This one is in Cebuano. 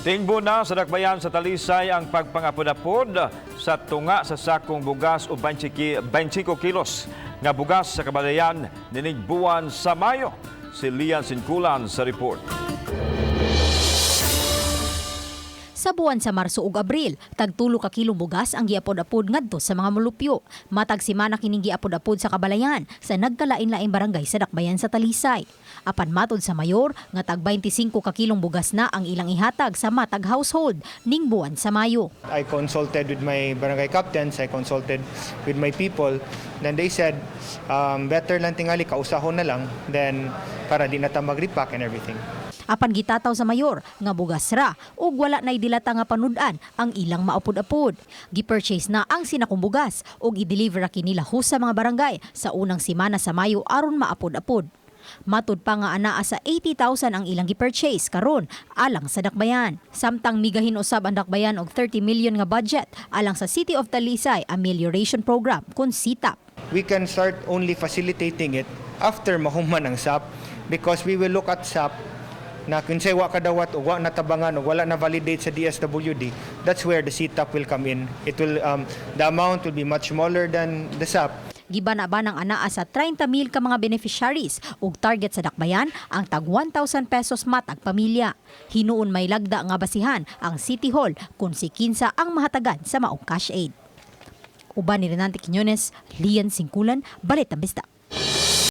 Tingbo na sa Dakbayan sa Talisay ang pagpangapod-apod sa tunga sa sakong bugas o 25 kilos nga bugas sa kabalayan nining buwan sa Mayo. Si Lian Sinkulan sa report. Sa buwan sa Marso ug Abril, tag 3 ka kilong bugas ang giapod-apod ngadto sa mga molupyo. Matag semana kining giapod-apod sa kabalayan sa nagkalain-laing barangay sa Dakbayan sa Talisay. Apan matod sa mayor nga tag 25 ka kilong bugas na ang ilang ihatag sa matag household ning buwan sa Mayo. I consulted with my barangay captains, I consulted with my people. Then they said, better lang tingali, kausahon na lang, then para di na ta mag-repack and everything. Apan gitataw sa mayor nga bugas ra ug wala nay dilata nga panud-an ang ilang maupod-apod. Gi-purchase na ang sinakong bugas ug i-deliver ra kini lahos sa mga barangay sa unang semana sa Mayo aron maapod-apod. Matud pa nga anaa sa 80,000 ang ilang gi-purchase karon alang sa Dakbayan. Samtang migahin usab ang Dakbayan og 30 million nga budget alang sa City of Talisay Amelioration Program kon CITAP. We can start only facilitating it after mahuman ang SAP because we will look at SAP na kinsay wa kadawat o wa natabangan o wala na validate sa DSWD, that's where the CTAP will come in. The amount will be much smaller than the SAP. Gibana-banang anaa sa 30 mil ka mga beneficiaries ug target sa Dakbayan ang tag 1,000 pesos matag pamilya. Hinuon may lagda nga basihan ang City Hall kung si kinsa ang mahatagan sa maong cash aid. Uban ni Renante Quiñones, Lian Singkulan, Balitang Bisdak.